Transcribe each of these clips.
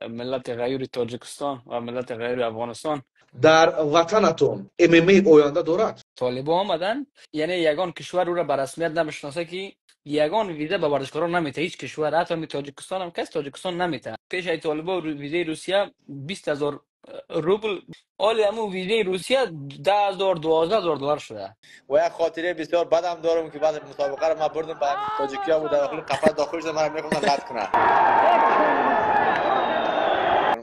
ملت غیور تاجیکستان و ملت غیور افغانستان. در وطنتون MMA آینده دارد؟ طالبان آمدن، یعنی یگان کشور او را به رسمیت نمیشناسه که یگان ویزه به ورزشکاران نمیته، هیچ کشور، حتی می تاجیکستان هم کس تاجیکستان نمیته. پیش از طالبان ویزه روسیه 20,000 روبل، حالی همون ویزه روسیه 10,000 12,000 دلار شده. و یک خاطره بسیار بدم دارم که بعد مسابقه رو ما بردم به تاجیکیا بود، داخل قفس داخل شدم، من میخواستم رد کنم.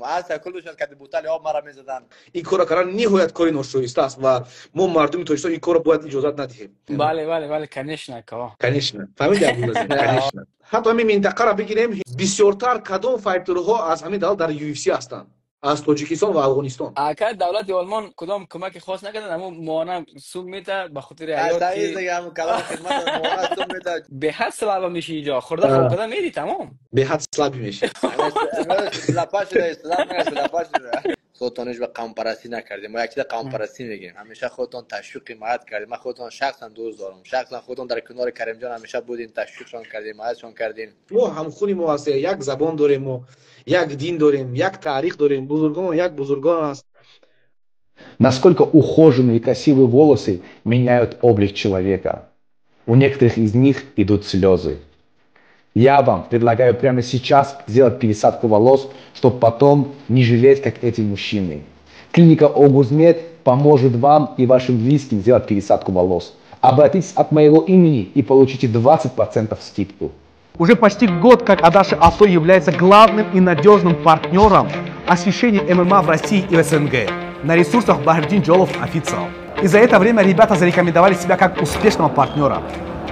از کلشان که بوتل آب مرا میزدن. این کارا کردن نهایت کاری ناشایسته است و ما مردم تاجیکستان این کارو باید اجازه ندهیم. بله بله بله، конечно کا. конечно. فهمیدی عبدالعزیز؟ конечно. حتی همین منطقه را بگیریم، بسیارتر کدام fighter ها از همین دولت در UFC هستند؟ از تاجیکستان و افغانستان. اکا دولت آلمان کدام کمک خاص نکردن، اما مانع سوم میته به خاطر حیات که دیگه هم کلام خدمت مانع سوم میته. به حد slab میشی اینجا، خورده خورده میری تمام. به حد slab میشی. لپا شده، slab میشه، لپا شده. خودتون به قوم پرستی نکردیم، ما یک چیز قوم پرستی میگیم. همیشه خودتون تشویق حمایت کردیم. من خودتون شخصا دوست دارم، شخصا خودتون در کنار کریم جان همیشه بودین، تشویقشون کردیم، حمایتشون کردیم. ما همخونی ما هست، یک زبان داریم و یک دین داریم، یک تاریخ داریم، بزرگان یک بزرگان است. Насколько ухоженные и красивые волосы меняют облик человека. У некоторых из них идут слезы. Я вам предлагаю прямо сейчас сделать пересадку волос, чтобы потом не жалеть, как эти мужчины. Клиника Огузмед поможет вам и вашим близким сделать пересадку волос. Обратитесь от моего имени и получите 20% скидку. Уже почти год, как Адаши Авто является главным и надежным партнером освещения ММА в России и в СНГ на ресурсах Бахридин Джалолов Официал. И за это время ребята зарекомендовали себя как успешного партнера.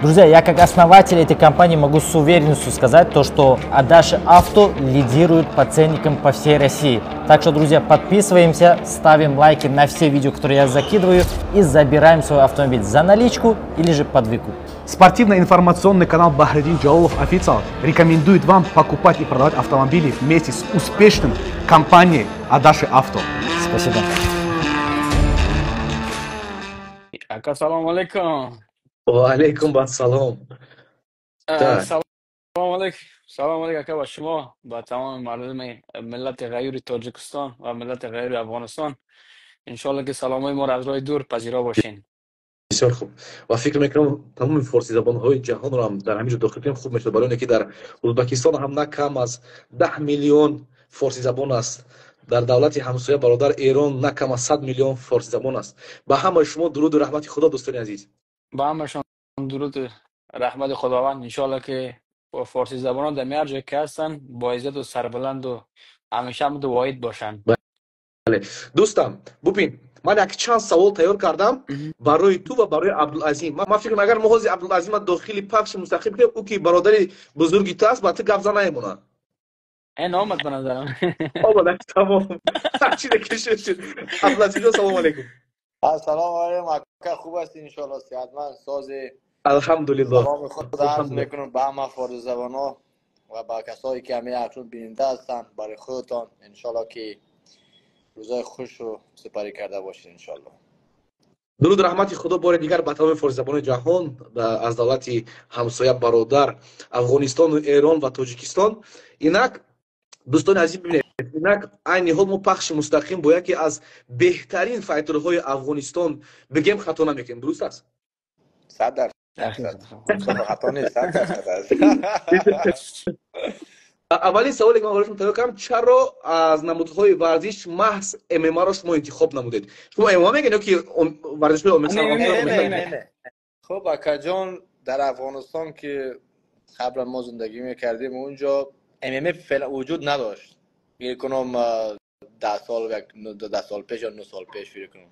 Друзья, я как основатель этой компании могу с уверенностью сказать то, что Адаши Авто лидирует по ценникам по всей России. Так что, друзья, подписываемся, ставим лайки на все видео, которые я закидываю, и забираем свой автомобиль за наличку или же под выкуп. Спортивно-информационный канал Бахридин Джалолов Официал рекомендует вам покупать и продавать автомобили вместе с успешным компанией Адаши Авто. Спасибо. Ассаламу алейкум. و علیکم السلام. سلام علیکم، سلام علیکم اکا با شما، با تمام مردم ملت غیور تاجیکستان و ملت غیور افغانستان. انشالله که سلامای ما را از راه دور پذیرا باشین. بسیار خوب. و فکر میکنم تمام فارسی زبان‌های جهان را هم در همینجا داخل کنیم خوب میشه، برای اینکه در ازبکستان هم نه کم از 10 میلیون فارسی زبان است، در دولت همسایه برادر ایران نه کم از 100 میلیون فارسی زبان است. به همه شما درود و رحمت خدا دوستان عزیز. به همشان درود رحمت خداوند. انشالله که فارسی زبانان در هر جای که هستن با عزت و سربلند و همیشه هم واحد باشن. بله دوستم، ببین من یک چند سوال تیار کردم برای تو و برای عبدالعظیم. من فکر کنم اگر ما عبدالعظیم داخلی پخش مستقیم کنیم، او که برادر بزرگی تو است با تو گپ زنه نمیمونه. این آمد به نظرم. آمد تمام. چی کشید. عبدالعظیم سلام علیکم. سلام علیکم اکا، خوب هستی؟ ان شاء الله صحتمند سازی. الحمدلله. سلام خود عرض میکنم به همه فارسی زبانا و به کسایی که همه اکنون بیننده هستند، برای خودتان ان شاء الله که روزای خوش رو سپری کرده باشید ان شاء الله. درود رحمت خدا بار دیگر به تمام فارسی زبان جهان از دولت همسایه برادر افغانستان و ایران و تاجیکستان. اینک دوستان عزیز ببینید، اینک عین حال ما پخش مستقیم با یکی از بهترین fighter های افغانستان بگیم خطا نمیکنیم، درست است؟ 100% خطا نیست، 100% است. اولین سوالی که من برای شما تیار کردم، چرا از نمودهای ورزش محض MMA را شما انتخاب نمودید؟ شما MMA میگین یا که ورزش های نه. خب اکا جان، در افغانستان که قبلا ما زندگی میکردیم اونجا MMA فعلا وجود نداشت. فکر کنم 10 سال 10 سال پیش یا 9 سال پیش فکر کنم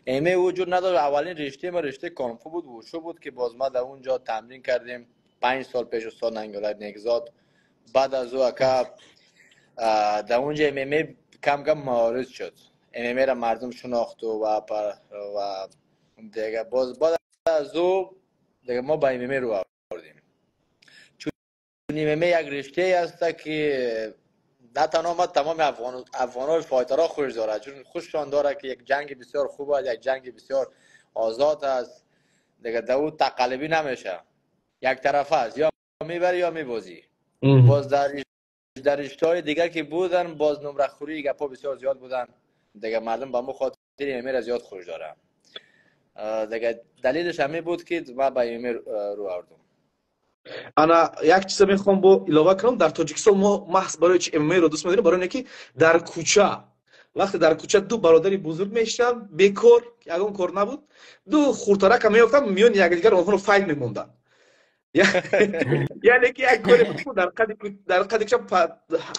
MMA وجود نداشت. اولین رشته ما رشته کانفو بود، ووشو بود که باز ما در اونجا تمرین کردیم 5 سال پیش استاد ننگالای نیکزاد. بعد از او اکا در اونجا MMA کم کم معارض شد، MMA را مردم شناخت و دیگه باز بعد از او دیگه ما با MMA رو آوردیم. چون MMA یک رشته است که نه تنها ما، تمام افغان‌ها fighter ها خوش داره، چون خوششان داره که یک جنگ بسیار خوب است، یک جنگ بسیار آزاد است دیگه، در او تقلبی نمیشه، یک طرفه است، یا میبری یا میبازی. باز در در رشته‌های دیگر که بودن باز نمره خوری گپا بسیار زیاد بودن دیگه. مردم به مو خاطر MMA را زیاد خوش دارن دیگه. دلیلش همین بود که من به MMA رو آوردم. انا یک چیز میخوام با علاوه کنم. در تاجیکستان ما محض برای چی MMA رو دوست می‌داریم؟ برای اینکه در کوچه، وقتی در کوچه دو برادری بزرگ میشتن بیکار، یگان کار نبود، دو خورترک میافتن میون یکدیگر، آنها رو fight میموندن. یعنی که یک کاری بود در قد شب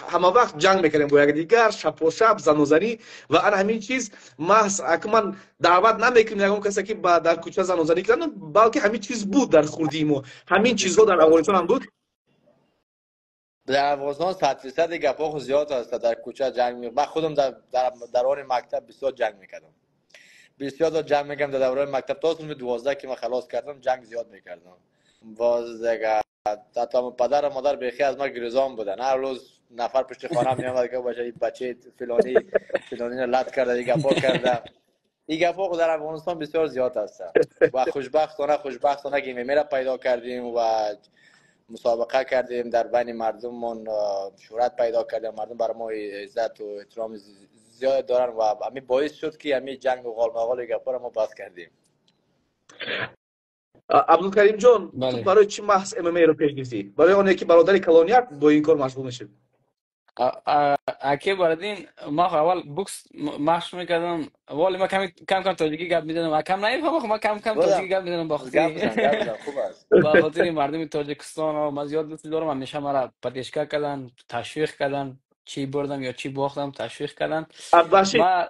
همه وقت جنگ میکردیم با یکدیگر، شب و شب زنوزنی و انا همین چیز. محض اگه من دعوت نمیکنیم یگان کسی که با در کوچه زنوزنی کردن، بلکه همین چیز بود در خوردی ما. همین چیزها در افغانستان هم بود؟ در افغانستان 100% گپا خو زیاد است. در کوچه جنگ می من خودم در دوران مکتب بسیار جنگ میکردم، بسیار جنگ میکردم در دوران مکتب. تا سن 12 که من خلاص کردم جنگ زیاد میکردم. باز دیگه حتی پدر و مادر بیخی از ما گریزان بودن. هر روز نفر پشت خانه میامد که باشه این بچه فلانی فلانی رو لط کرده، این گپا کرده. این گپا خو در افغانستان بسیار زیاد است و خوشبختانه که MMA را پیدا کردیم و مسابقه کردیم، در بین مردممون شهرت پیدا کردیم. مردم برای ما عزت و احترام زیاد دارن و همین باعث شد که همین جنگ و غال گپا را ما بس کردیم. عبدالکریم جان، تو بله. برای چی محض MMA رو پیش گرفتی؟ برای اون که برادر کلانیت با این کار مشغول میشه؟ اکی بردین، ما خو اول بوکس مشق میکردم، ولی ما کمی کم کم تاجیکی گپ میزنم. کم نمیفهمم، خب ما کم کم تاجیکی گپ میزنم با گپ خاطر بزن، گپ بزن، خوب است. با خاطر مردم تاجیکستان و من زیاد دوست دارم. همیشه مرا поддержка کردن، تشویق کردن، چی بردم یا چی باختم تشویق کردن. بخشید. ما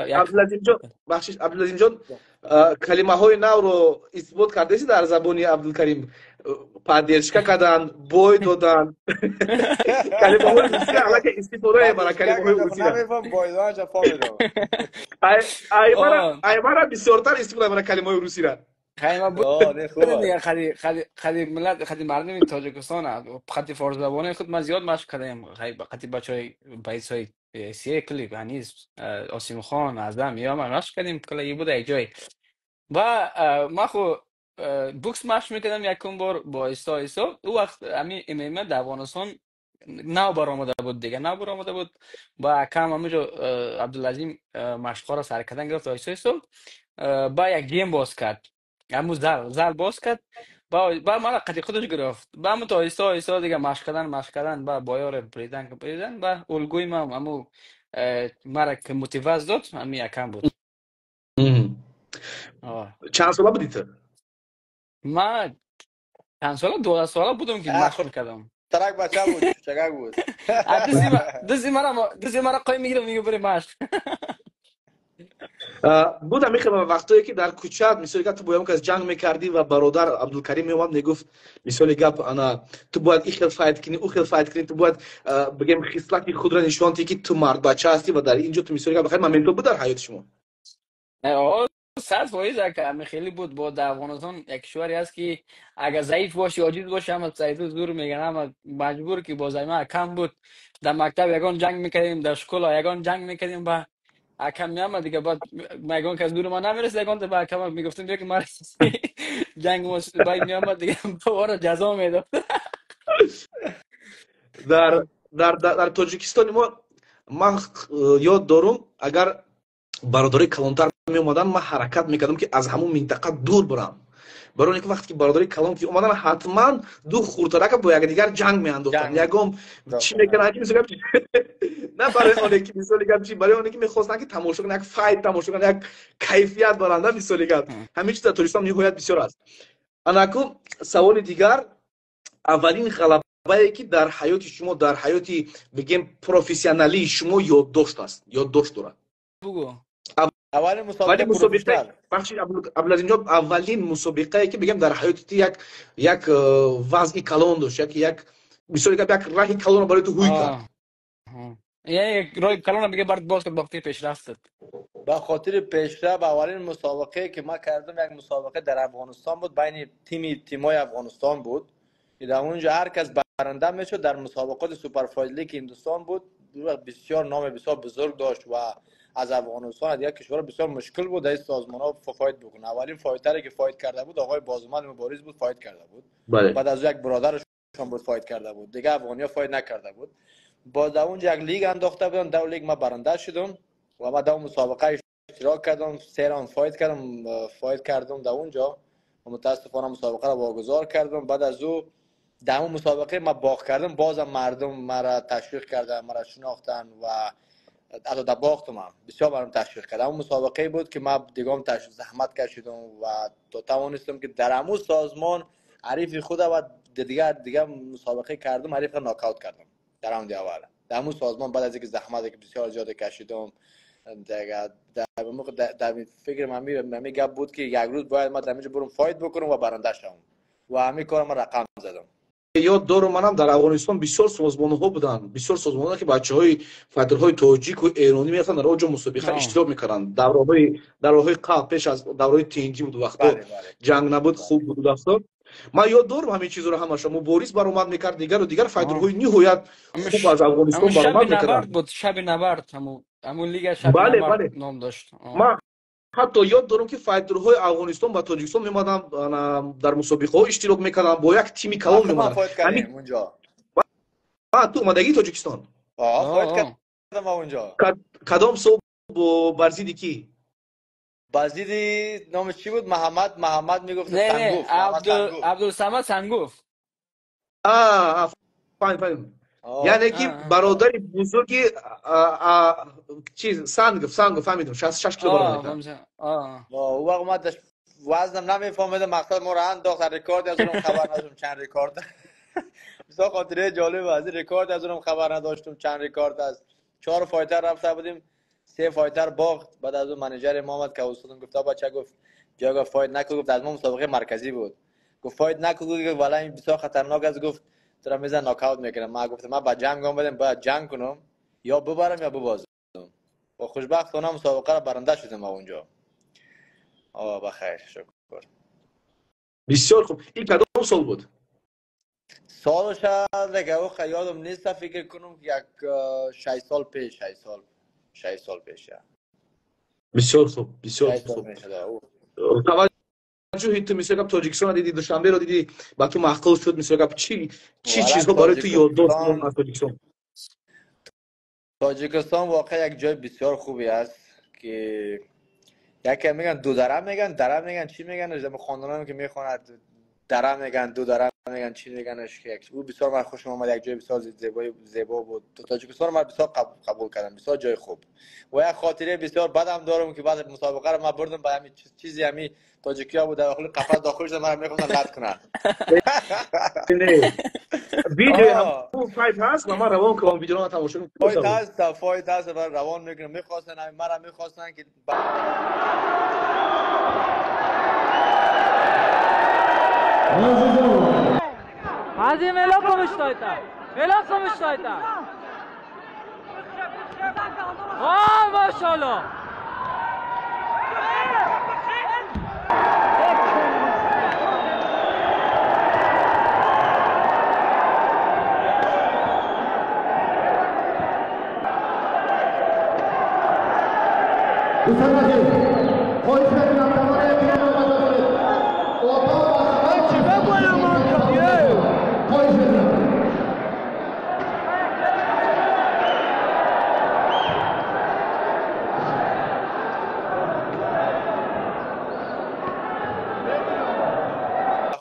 یک عبدالعظیم جان، بخشید، عبدالعظیم جان، کلمه های نو رو اثبات کرده در زبانی عبدالکریم. поддержка کردن، бой دادن، کلمه های روسی الکی استفاده برای کلمه های روسی را نمیفهم، бой دادن فهمیدم. ای مرا، ای مرا بسیارتر استفاده برای کلمه های روسی را. خیلی بود. آه نه، خوب دیگه است. خیلی خیلی خیلی ملت، خیلی مردم تاجیکستان، خیلی فارس زبانه خود من زیاد مشق کردیم. خیلی خیلی بچهای بیس های سی کلی هنیز آسیم خان اعظم یا ما مشق کردیم، کلی بود یک جای و ما خو بوکس مشق میکردم. یکم بار با ایسا ایسا او وقت امی MMA در افغانستان نو برآمده بود دیگه، نو برآمده بود با کم همونجا عبدالعظیم مشق‌ها را سر کردن گرفت. آیسا ایسا با یک gym باز کرد، همون زل باز کرد، با من قطعی خودش گرفت. با همون تا آیسا آیسا دیگه مشق کردن، مشق کردن، با بایار بریدن که بریدن، با الگوی ما همون مرا که motivate داد همین یکم بود. آه. چند ساله بودی تو؟ ما چند ساله؟ 12 ساله بودم که مشق میکردم. ترک بچه بود، چگک بود. دزی مرا قایم میگیره، میگه بری مشق. بود همی وقتایی که در کوچه مثال گپ تو با کس جنگ میکردی و برادر عبدالکریم میومد میگفت مثال گپ انا تو باید این خیل fight کنی، او خیل fight کنی، تو باید بگیم خصلت خود را نشان بدی که تو مرد بچه هستی و در اینجا تو مثال گپ خیلی moment بود در حیات شما؟ 100% که خیلی بود. با در افغانستان یک کشوری هست که اگر ضعیف باشی، عاجز باشی، هم ضعیف زور میگن، هم مجبور که با ما کم بود. در مکتب یگان جنگ میکردیم، در شکل یگان جنگ میکردیم، با اکم میامد دیگه. بعد یگان که از دور ما نمیرسید، یگان با اکم میگفتیم بیا که ما جنگ ما، باید میامد دیگه با جزا میداد. در تاجیکستان ما من یاد دارم اگر برادرای کلانتر می اومدن، من حرکت میکردم که از همون منطقه دور برم، برای اینکه وقتی که برادرای کلان که اومدن حتما دو خردترک با یکدیگر جنگ میانداختن. یگام چی میکنن که مثلا نه برای اون که مثال گپ چی، برای اون که میخواستن که تماشا کنن، یک fight تماشا کنن، یک کیفیت برنده. مثال گپ همین چیز در تاجیکستان نهایت بسیار است. اناکو سوال دیگر: اولین غلبه که در حیات شما، در حیات بگیم professional ی شما یادداشت است، یادداشت دارد؟ بگو. اولین مسابقه. مسابقه، بخشید عبدالعظیم جان، اولین مسابقه که بگم در حیات یک وضع کلان داشت، یک مثال یک راه کلان برای تو هوی کرد. یعنی راه کلان بگه برات باز کرد وقتی پیشرفت. با خاطر پیشرفت، اولین مسابقه که ما کردم یک مسابقه در افغانستان بود، بین تیمای افغانستان بود که در اونجا هر کس برنده میشد. در مسابقات super fight league هندوستان بود. بسیار نام بسیار بزرگ داشت و از افغانستان از یک کشور بسیار مشکل بود در سازمان ها fight بکنه. اولین fighter ی که fight کرده بود آقای بازمند مبارز بود، fight کرده بود. بله. بعد از یک برادرش بود fight کرده بود، دیگه افغانیا fight نکرده بود. باز در اونجا یک لیگ انداخته بودن، در لیگ ما برنده شدم و ما در مسابقه اشتراک کردم، سه round fight کردم، fight کردم در اونجا و متاسفانه مسابقه را واگذار کردم. بعد از او در اون مسابقه ما باخت کردم، بازم مردم مرا تشویق کردن، مرا شناختن و حتی در باختم هم بسیار برام تشویق کردن. اون مسابقه بود که ما دیگه هم زحمت کشیدم و تا توانستم که در همون سازمان حریف خود و دیگه مسابقه کردم، حریف را ناکاوت کردم در round اول در همون سازمان. بعد از اینکه زحمت که بسیار زیاد کشیدم دیگه در موقع در فکر من می گپ بود که یک روز باید ما در اینجا برم fight بکنم و برنده شوم و همین کارم رقم زدم. یاد دارم منم در افغانستان بسیار سازمان‌ها بودن، بسیار سازمان‌ها که بچه‌های fighter های تاجیک و ایرانی می‌رفتن در اونجا مسابقه اشتراک می‌کردن. دوره‌های قبل پیش از دوره‌های تنجی بود، وقتا جنگ نبود، خوب بود وقتا. من یاد دارم همین چیزا رو همش مبارز برآمد می‌کرد، دیگر و دیگر fighter های نهایت خوب از افغانستان برآمد می‌کردن. بود شب نبرد، همون لیگ شب نبرد نام داشت. ما حتی یاد دارم که fighter های افغانستان و تاجیکستان میمدن در مسابقه ها اشتراک میکردن با یک تیمی کلان میمدن. همین اونجا. تو اومدگی تاجیکستان؟ آه fight کردم اونجا. کدام صبح با برزیدی کی؟ برزیدی نامش چی بود؟ محمد میگفت سنگوف. عبدالصمد سنگوف. فهمیدم. یعنی که برادر بزرگی چیز سنگف فهمیدم 66 کیلو برآمد. او وقت ما وزنم نمیفهمیدم، مقصد ما رو انداخت رکورد از اونم خبر نداشتم چند رکورد. بسیار خاطره جالب از این رکورد از اونم خبر نداشتم چند رکورد است. 4 fighter رفته بودیم، 3 fighter باخت. بعد از اون manager ما آمد که استادم گفت بچه، گفت جاگا fight نکن، گفت از ما مسابقه مرکزی بود، گفت fight نکن، گفت والا این بسیار خطرناک است، گفت تو را میزن ناکاوت میکنم. من گفتم من با جنگ آمدم، باید جنگ کنم، یا ببرم یا ببازم. و خوشبختانه مسابقه را برنده شدم اونجا. بخیر، شکر. بسیار خوب. این کدام سال بود؟ سالش دیگه او یادم نیست، فکر کنم یک 6 سال پیش، 6 سال پیش. بسیار خوب، بسیار خوب. توجه تو مثل که تاجیکستان دیدی، دوشنبه رو دیدی، با تو معقول شد، مثل که چی چیزها برای تو یاد داشت از تاجیکستان؟ تاجیکستان واقعا یک جای بسیار خوبی است که یکی میگن دو دره میگن، دره میگن، چی میگن، از خاندانم که میخواند دره میگن، دو دره میگن، چی میگنش که او بسیار من خوشم آمد، یک جای بسیار زیبا بود. تاجیکستان من بسیار قبول کردم، بسیار جای خوب. و یک خاطره بسیار بدم دارم که بعد مسابقه رو من بردم به همین چیزی، همین تاجیکیا بود داخل قفس داخل شد، من میخواستن لط کنن. ویدیو هم fight هست و من روان کنم، ویدیو رو تماشا میکنم. fight هست، fight هست، من روان میکنم. میخواستن مرا میخواستن که Azim, велоко что это? Велоко что это? О, машаллах!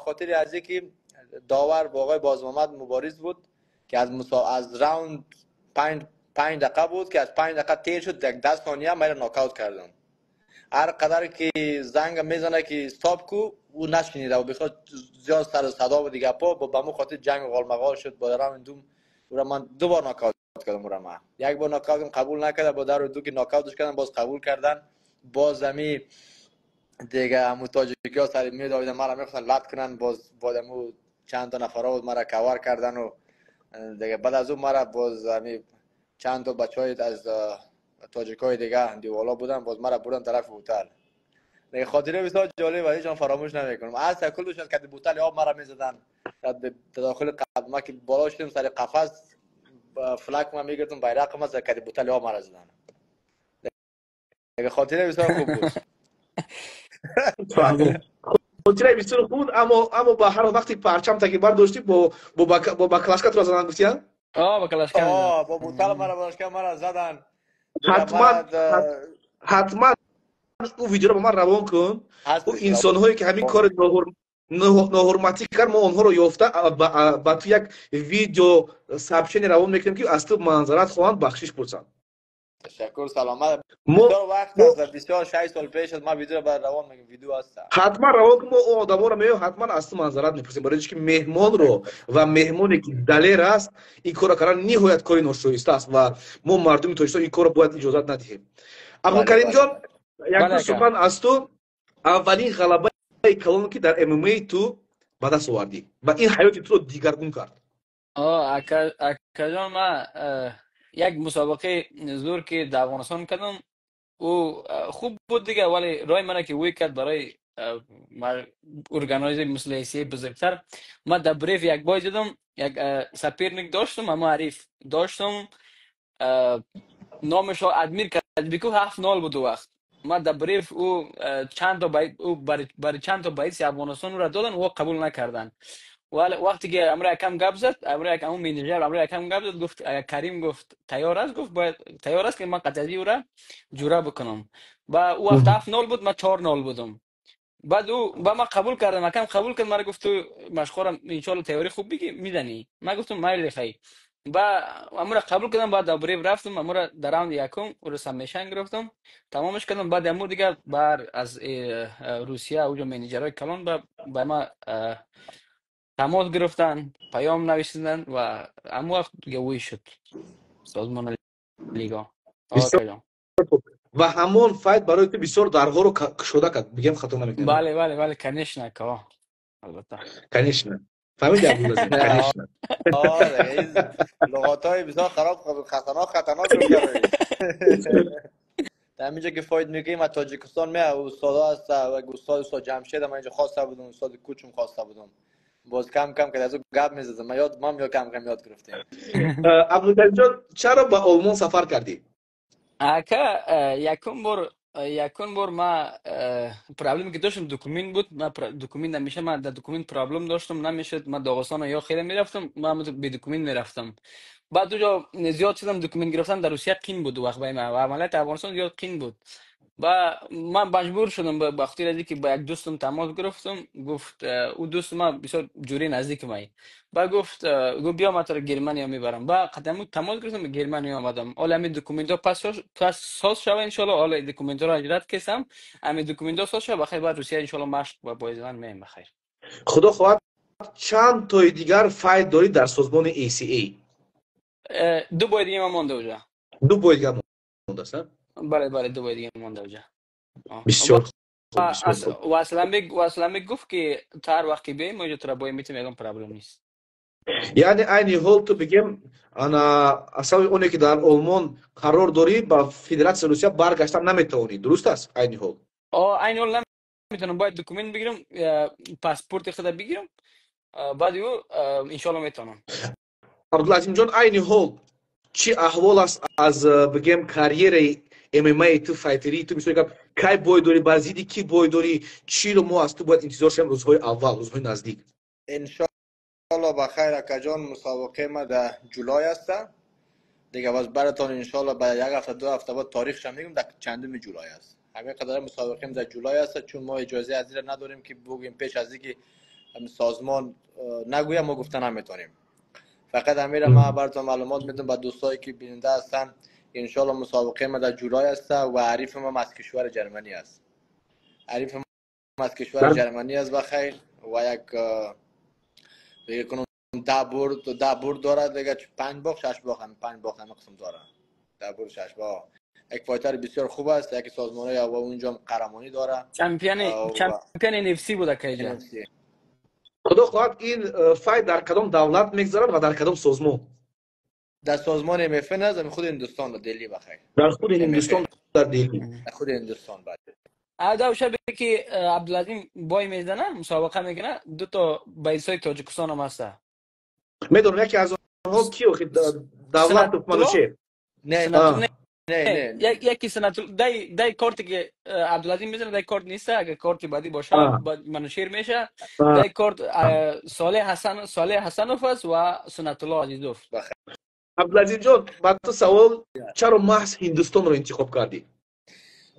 خاطر از اینکه داور با آقای باز محمد مبارز بود که از round 5 دقیقه بود که از 5 دقیقه تیر شد، 10 ثانیه من ناکاوت کردم. هر قدر که زنگ میزنه که stop کو، او نشنیده و بخواد زیاد سر صدا و دیگه پا با مو خاطر جنگ غالمغال شد. با round دوم او را من 2 بار ناکاوت کردم. او را من یک بار ناکاوت قبول نکرد، با در دو که ناکاوتش کردم باز قبول کردن. باز همی دیگه همون تاجیکی ها سر میدویدن مرا میخواستن لط کنن، باز با همون چند تا نفرها بود مرا کور کردن و دیگه بعد از اون مرا باز همی چند تا بچهای از تاجیکای دیگه دیوالا بودن، باز مرا بردن طرف هتل. دیگه خاطره بسیار جالب ولی جان فراموش نمیکنم. از کل شد که بوتل آب مرا میزدن داخل قبل ما که بالا شدیم سر قفس فلک ما میگرفتم بیرق ما سر که بوتل آب مرا زدن. دیگه خاطره بسیار خوب بود. хотираи бисёр хуб буд, аммо ба ҳар вақти парчам таки бардоштӣ, бо баклашка туро задан гуфтиян? О, баклашка. О, бо бутал мара баклашка мара задан. Ҳатман ӯ видеоро ба ман равон кун. Ӯ инсонҳое ки ҳамин кори ноҳурматӣ кард, мо онҳоро ёфта ба ту як видео сообщение равон мекунем, ки аз ту манзарат хоҳанд, бахшиш пурсанд. Ташаккур, саломат. Бисёр вақт аст, бисёр 6 сол пеш аст, ман видеоро баъд равон мекунам, видео ҳаст. Ҳатман равон кун, мо он одаморо меоем, ҳатман аз ту манзарат мепурсем, барои ки меҳмонро ва меҳмоне ки далер аст, ин корро кардан ниҳоят кори ношоиста аст ва мо мардуми Тоҷикистон ин корро бояд иҷозат надиҳем. Абдулкаримҷон, як сухан аз ту. Аввалин ғалабаи калоне ки дар ММА ту ба даст овардӣ ва ин ҳаёти туро дигаргун кард. Акаҷон, ман یک مسابقه زور که در افغانستان کردم، او خوب بود دیگه، ولی رای من که وی کرد برای organize مثل ACA بزرگتر. من در Brave یک بای زدم، یک соперник داشتم، اما حریف داشتم، نامش ادمیر کدبیکو، 7-0 بود وقت. من در Brave او چند تا او برای چند تا боец افغانستان را دادن، او قبول نکردن. ولی وقتی که امرا یکم گپ زد، امرا یکم اون manager امرا یکم گپ زد، گفت کریم گفت تیار است، گفت باید تیار است که من قطعی او را جوره بکنم. و او وقت 7-0 بود، من 4-0 بودم. بعد او با ما قبول کردم، یکم قبول کرد، مرا گفت تو مشخورم ان شاء الله تیاری خوب بگی میدنی. من گفتم مایل خی. با امرا قبول کردم. بعد Brave رفتم، امرا در round یکم او رو submission گرفتم، تمامش کردم. بعد امور دیگه بر از روسیه اوجا manager های کلان با ما تماس گرفتن، پیام نوشتن و امو وقت دیگه وی شد سازمان لیگا. و همون fight برای تو بسیار درها رو کشوده کرد، بگم خطا نمیکنم؟ بله بله بله، конечно که البته. конечно، فهمیدی عبدالعزیز؟ конечно. آره، لغاتای بسیار خراب، خطرناک خطرناک. در اینجا که fight میگیم از تاجیکستان می استادا هست و استاد جمشید من اینجا خواسته بودم، استاد کوچم خواسته بودم، باز کم کم که از او گپ میزدم، من یاد من یا کم کم یاد گرفتیم. عبدالکریم جان، چرا به آلمان سفر کردی؟ اکا، یکم بار ما problem که داشتم document بود. ما document نمیشه، من در document problem داشتم، نمیشد. من داغستان یا خیلی میرفتم، من بی document میرفتم. بعد اونجا زیاد شدم document گرفتن در روسیه قین بود وقت بای من و عملیات افغانستان زیاد قین بود و من مجبور شدم به خاطر از اینکه با یک دوستم تماس گرفتم، گفت او دوست ما بسیار جوری نزدیک مایی، با گفت بیا من تو رو گرمانیا میبرم. با قدم تماس گرفتم، به گرمانیا آمدم. حالا همین document پس ساز شوه ان شاء الله. حالا document را اجرات کسم، همین document ساز شوه، بخیر بعد روسیه ان شاء الله مشق و بایزدن میم بخیر. خدا خواهد. چند تای دیگر fight داری در سازمان ACA؟ دو boy دیگه من مونده اونجا. دو boy دیگه مونده است؟ بله بله، دو boy دیگه مونده اونجا. بسیار خوب. و اسلامی گفت که تا هر وقت که بیایم ما اینجا تو را boy میتیم، یکم problem نیست. یعنی عین حال تو بگیم انا اصلا اونه که در آلمان قرار داری با فدراسیون روسیه برگشتن نمیتونی، درست است؟ عین حال آه، عین حال نمیتونم، باید document بگیرم، پاسپورت خود بگیرم، بعد او ان شاء الله میتونم. عبدالعظیم جان، عین حال چی احوال است از بگیم career MMA تو، fighter ی تو؟ میشه کی boy داری، بازیدی کی boy داری، چی رو ما از تو باید انتظار شیم روزهای اول، روزهای نزدیک؟ انشالله بخیر اکا جان، مسابقه ما در جولای است دیگه. باز براتون انشالله بعد یک هفته دو هفته بعد تاریخش هم میگم در چندم جولای است. همه قدر مسابقه در جولای است، چون ما اجازه از این نداریم که بگیم پیش از اینکه سازمان نگویم ما گفتن نمیتونیم. فقط امیر ما براتون معلومات میدم با دوستایی که بیننده هستن، انشالله مسابقه ما در جولای است و حریف ما از کشور جرمنی است. حریف ما از کشور جرمنی است بخیر و یک دیگه کنم 10 برد داره دیگه، 5 باخت 6 باخت، هم 5 باخت هم قسم داره، 10 برد 6 باخت. یک fighter بسیار خوب است، یک سازمان و اونجا هم قهرمانی داره. Champion NFC بوده که اینجا. خدا خواهد این fight در کدام دولت میگذرد و در کدام سازمان؟ در سازمان MFN از خود هندوستان در دلی بخیر. در خود هندوستان در دلی. در خود هندوستان بعد. ادا شب که عبدالعظیم boy میزنه، مسابقه میکنه، دو تا боец های تاجیکستان هم هست. میدونم، یکی از آنها کی دولت منوچه نه. نه نه، یکی سنت دای کارتی که عبدالعظیم میزنه دای کارت نیست. اگه کارت بعدی باشه بعد منشیر میشه. دای کارت صالح حسنوف است و سنت الله عزیزوف. عبدالعظیم جان، بعد تو سوال، چرا محض هندوستان رو انتخاب کردی؟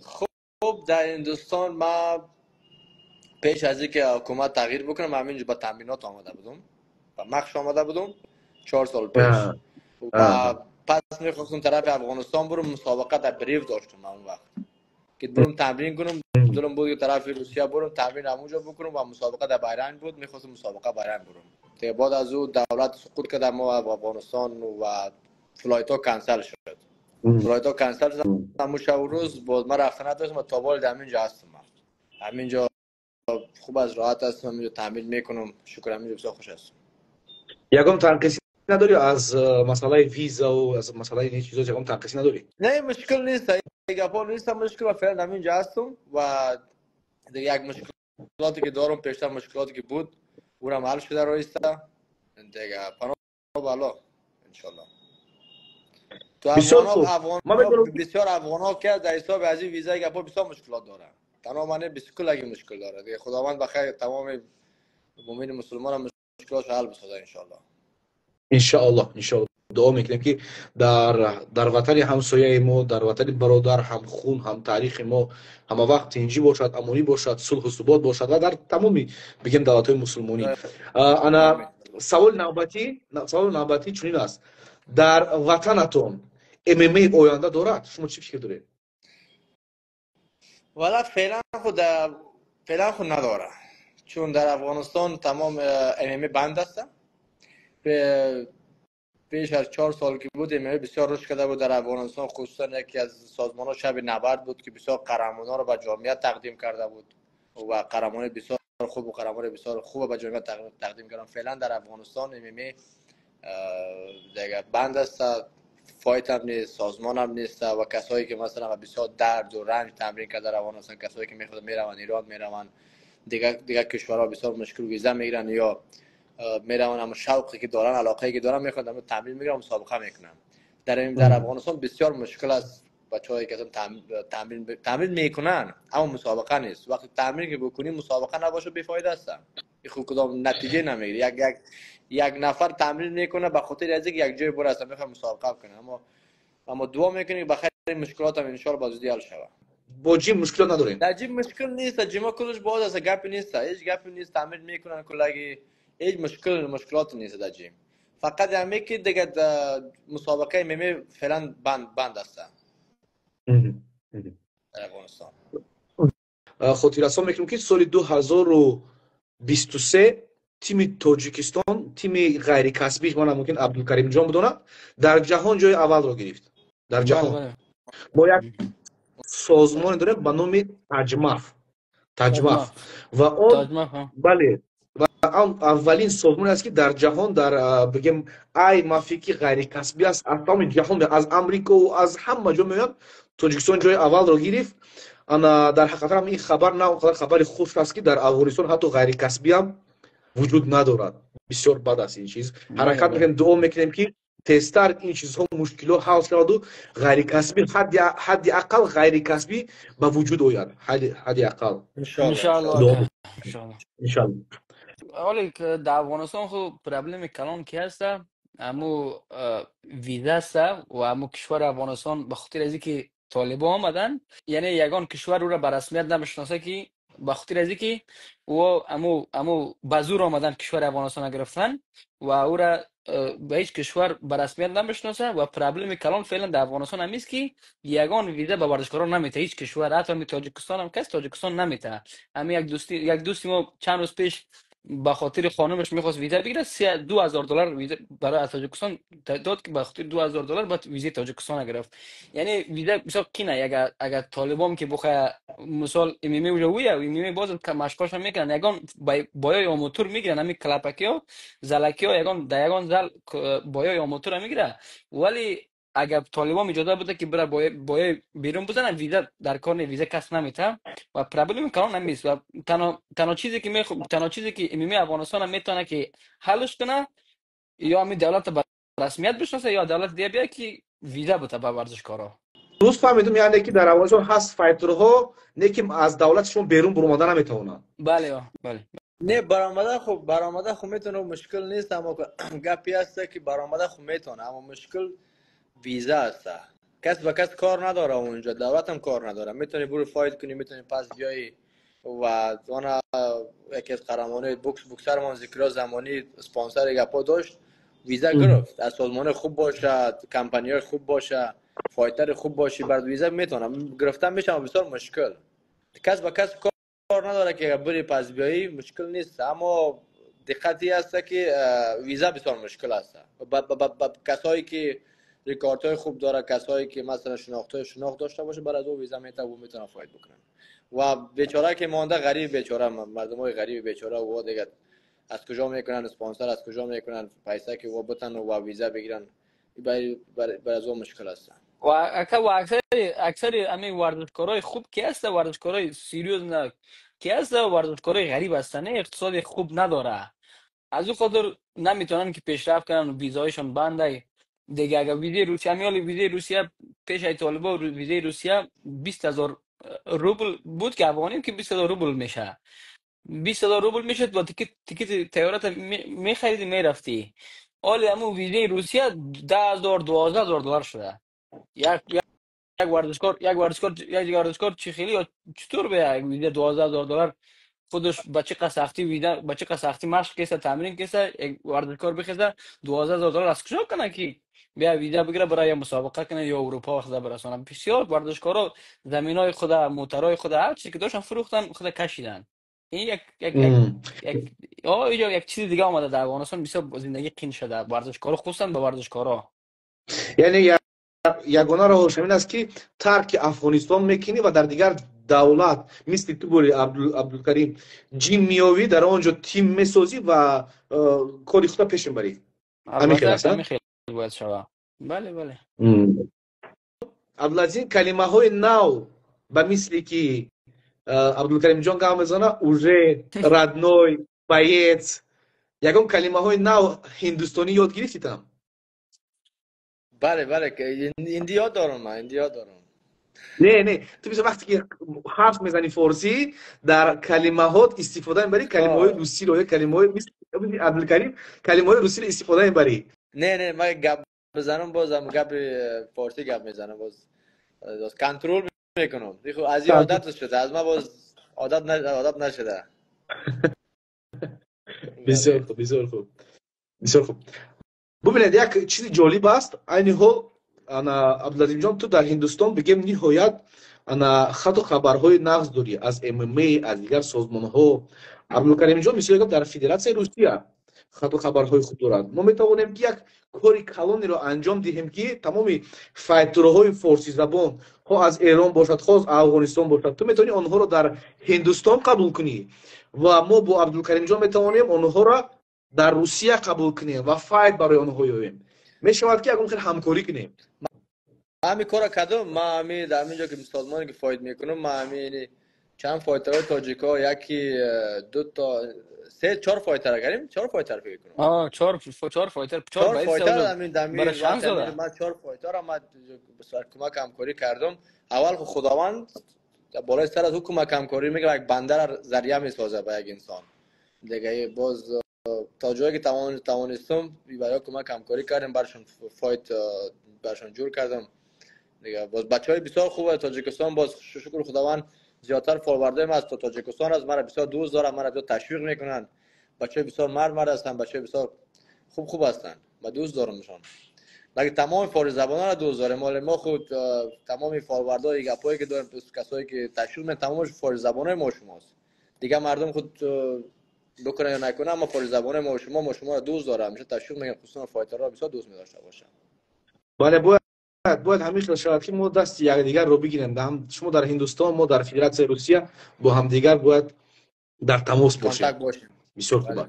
خب در هندوستان ما پیش از اینکه حکومت تغییر بکنه، من همینجا با تمرینات آمده بودم و مخش آمده بودم 4 سال پیش و پس میخواستم طرف افغانستان برم. مسابقه در بریف داشتم من اون وقت که برم تمرین کنم. دلم بود که طرف روسیه برم تمرین همونجا بکنم و مسابقه در بحرین بود، میخواستم مسابقه بحرین برم. دیگه بعد از او دولت سقوط کرد ما افغانستان و flight ها کنسل شد. flight ها کنسل شد همون شب و روز. باز من رفتن نداشتم و تا حال در همینجا هستم. همینجا خوب از راحت هستم، همینجا تمرین میکنم، شکر همینجا بسیار خوش هستم. یکم تنقیصی نداری از مسئله ویزا و از مسئله این چیزا؟ یکم تنقیصی نداری؟ نه، مشکل نیست، گپا نیست مشکل. و فعلا همینجا هستم و دیگه یک مشکلاتی که دارم، پیشتر مشکلاتی که بود اونم حل شده رایسته دیگه، پناه به الله انشالله. تو بسیار افغان خوب. افغان ما می‌دونم بسیار افغان ها که در حساب از این ویزای گپا بسیار مشکلات دارن. تنها من بسیار کلگی مشکل داره دیگه. خداوند بخیر تمام مؤمن مسلمان هم مشکلاتش حل بسازه انشالله. انشاءالله، انشاءالله. دعا میکنیم که در وطن همسایه ما، در وطن برادر، هم خون هم تاریخ ما، همه وقت تنجی باشد، امانی باشد، صلح و ثبات باشد و در تمامی بگیم دولت های مسلمانی. انا سوال نوبتی چنین است: در وطنتون MMA آینده دارد؟ شما چی فکر دارید؟ والا فعلا خود نداره، چون در افغانستان تمام MMA بند است. پیش از 4 سال که بود MMA بسیار رشد کرده بود در افغانستان، خصوصا یکی از سازمان ها شب نبرد بود که بسیار قهرمان ها رو به جامعه تقدیم کرده بود و قهرمان بسیار خوب و قهرمان بسیار خوب به جامعه تقدیم کردن. فعلا در افغانستان MMA دیگه بند است، fight هم نیست، سازمان هم نیست و کسایی که مثلا بسیار درد و رنج تمرین کرده در افغانستان، کسایی که میخواد میروند ایران، میروند دیگه کشورها، بسیار مشکل ویزا میگیرن یا میروند، اما شوقی که دارن، علاقه که دارن، میخواد تمرین میگیرن، مسابقه میکنن. در افغانستان بسیار مشکل است. بچه‌هایی که تمرین میکنن اما مسابقه نیست. وقتی تمرین که بکنی مسابقه نباشه بی‌فایده است، خود کدام نتیجه نمیگیری. یک نفر تمرین میکنه به خاطر از اینکه یک جای برسه، میخواد مسابقه کنه، اما دعا میکنی بخیر مشکلات هم ان شاء الله زودی حل شود. با gym مشکل ندارین؟ در gym مشکل نیست، gym کلش باز است، گپی نیست، هیچ گپی نیست. تمرین میکنن کلگی، هیچ مشکلات نیست در gym. فقط همی که دیگه مسابقه MMA فعلا بند است در افغانستان. خاطررسان میکنم که سال 2023 تیم تاجیکستان، تیم غیر کسبی، من ممکن عبدالکریم جان بدونه، در جهان جای اول رو گرفت در جهان. ما یک سازمان داریم به نام تجمف، تجمف و آن بله و آن اولین سازمان است که در جهان در بگیم ای مافی که غیر کسبی است، از تمام جهان، از امریکا و از همه جا میان، تاجیکستان جای اول رو گرفت. انا در حقیقت هم این خبر نه اونقدر خبر خوش است که در افغانستان حتی غیر کسبی هم وجود ندارد. بسیار بد است این چیز. حرکت میکنیم، دعا میکنیم که تزتر این چیزها، مشکلات حل شود و غیر کسبی، حد اقل غیر کسبی به وجود آید، حد اقل. انشالله. انشالله. حالی که در افغانستان خو problem کلان که هست امو ویزا است و امو کشور افغانستان به خاطر از اینکه طالبان آمدن، یعنی یگان کشور او را به رسمیت نمیشناسه که به خاطر از اینکه او امو بزور آمدن کشور افغانستان گرفتن و او را به هیچ کشور به رسمیت نمیشناسه. و problem کلان فعلا در افغانستان هم است که یگان ویزا به ورزشکاران نمیته هیچ کشور، حتی می تاجیکستان هم کس تاجیکستان نمیته. همین یک دوستی ما چند روز پیش به خاطر خانمش میخواست ویزا بگیره، 2000 دلار ویزا برای از تاجیکستان داد که به خاطر 2000 دلار بعد ویزای تاجیکستان گرفت. یعنی ویزا بسیار قینه. اگر طالبان که بخواه مثال MMA ویا MMA باز که مشقاش میکنن، یگان boy ای آماتور میگیرن، همین کلپکی ها، زلکی ها، یگان در یگان زل boy ای آماتور میگیره. ولی اگر طالبان اجازه بده که بره boy ای بیرون بزنن، ویزا در کار نه، ویزا کس نمیته و problem کلان نمیست. و تنها چیزی که MMA افغانستان هم میتونه که حلش کنه، یا همین دولت به رسمیت بشناسه یا دولت دیگه بیا که ویزا بده به ورزشکارا. درست فهمیدم یعنی که در افغانستان هست fighter ها نه که از دولتشون بیرون برآمده نمیتونن. بله بله. نه برآمده خب برآمده خب میتونه، مشکل نیست، اما گپی هست که برآمده خب میتونه، اما مشکل ویزا است. کس به کس کار نداره اونجا، دولت هم کار نداره. میتونی برو fight کنی، میتونی پس بیایی. و اون یکی از قهرمانای بوکس، بوکسرمان ذکریا زمانی اسپانسر گپا داشت، ویزا گرفت. از سازمان خوب باشه، کمپانی خوب باشه، fighter خوب باشی، بعد ویزا میتونم گرفتن میشه، بسیار مشکل. کس به کس کار نداره که بری پس بیایی، مشکل نیست، اما دقتی هست که ویزا بسیار مشکل است. کسایی که ریکاردهای خوب داره، کسایی که مثلا شناختای شناخت داشته باشه، برای او ویزا میته و میتونه fight بکنن. و بیچاره که مانده غریب بیچاره، مردمای غریب بیچاره و دیگه از کجا میکنن اسپانسر، از کجا میکنن پیسه که و بتن و ویزا بگیرن، برای از او مشکل است. و اکثر همین ورزشکارای خوب که هست، ورزشکارای serious نه که هست، ورزشکارای غریب هستن، اقتصاد خوب نداره، از او خاطر نمیتونن که پیشرفت کنن، ویزایشون بنده دیگه. اگر ویزای روسیه میالی، ویزای روسیه پیش ای طالبا ویزای روسیه 20,000 روبل بود که افغانی که 20,000 روبل میشه، 20,000 روبل میشد با تیکت طیارت میخریدی میرفتی. حالی همون ویزای روسیه 10,000 12,000 دلار شده. یک یک ورزشکار یک ورزشکار یک ورزشکار چی خیلی یا چطور به ویزای 12,000 دلار خودش با چه سختی ویزا، با چه سختی مشق کیسه، تمرین کیسه، یک ورزشکار بخیزه 12,000 دلار از کجا کنه که بیا ویزا بگیره برای مسابقه کنه یا اروپا خدا برسونه. بسیار ورزشکارا زمینای خدا، موترای خدا، هر چیزی که داشتن فروختن، خدا کشیدن. این یک یک یک یک اینجا یک چیز دیگه آمده در افغانستان، بسیار زندگی قین شده ورزشکارا، خصوصا به ورزشکارا. یعنی یگانه راهش همین است که ترک افغانستان میکنی و در دیگر دولت مثل تو بوری عبدالکریم gym میوی، در آنجا تیم میسازی و کاری خود پیش میبری. همین خیلی است. همین خیلی باید شود. بله بله. عبدالعزیز کلمه های نو به مثلی که عبدالکریم جان گام میزنه уже родной боец، یگان کلمه های نو هندوستانی یاد گرفتی تام؟ بله بله، هندی یاد دارم، من هندی یاد دارم. نه نه، تو بیشتر وقتی که حرف میزنی فارسی در کلمه هات استفاده میبری کلمه های روسی رو، کلمه های مثل عبدالکریم کلمه های روسی رو استفاده میبری. نه نه، من گپ بزنم بازم گپ فارسی گپ میزنم، باز کنترل میکنم. دیگه از این عادت شده، از ما باز عادت نشده. بسیار خوب، بسیار خوب، بسیار خوب. ببینید یک چیز جالب است، عین حال انا عبدالعظیم جان تو در هندوستان بگیم نهایت انا خط و خبرهای نقض داری از MMA، از دیگر سازمان ها. عبدالکریم جان مثل در فدراسیون روسیه خط و خبرهای خوب دارند. ما میتوانیم که یک کاری کلانی را انجام دهیم که تمام fighter های فارسی زبان، خواه از ایران باشد خواه از افغانستان باشد، تو میتونی آنها را در هندوستان قبول کنی و ما با عبدالکریم جان میتوانیم آنها را در روسیه قبول کنیم و fight برای آنها یابیم. میشود که اگه خیلی همکاری کنیم. من همین کارا کردم، من همین در همینجا که سازمانی که fight میکنم، من همین چند fighter های تاجیکا، یکی دو تا سه چهار fighter کردیم، چهار fighter فکر کنم. چهار fighter، چهار fighter همین دمی من چهار fighter هم بسیار کمک همکاری کردم. اول خداوند بالای سر از کمک همکاری میگه، یک بنده ذریعه میسازه به یک انسان دیگه. باز تا جایی که توانستم برای کمک همکاری کردم، برشون fight برشون جور کردم دیگه. باز بچهای بسیار خوبه تاجیکستان، باز شکر خداوند زیادتر follower ای ما از تاجیکستان است، مرا بسیار دوست دارن، مرا بسیار تشویق میکنن. بچهای بسیار مرد هستن، بچهای بسیار خوب هستن، ما دوست دارمشون. مگه تمام فارسی زبان‌ها را دوست داریم، مال ما خود تمام follower ای گپایی که داریم، کسایی که تشویق میکنن تمامش فارسی زبانای ما شماست دیگه. مردم خود بکنه یا نکنه، اما فارسی زبان ما شما را دوست دارم، همیشه تشویق میکنم، خصوصا fighter ها بسیار دوست می‌داشته باشم. بله باید همیشه شاید که ما دست یکدیگر رو بگیریم. هم شما در هندوستان، ما در فدراسیون روسیه با همدیگر باید در تماس باشیم. بسیار خوب.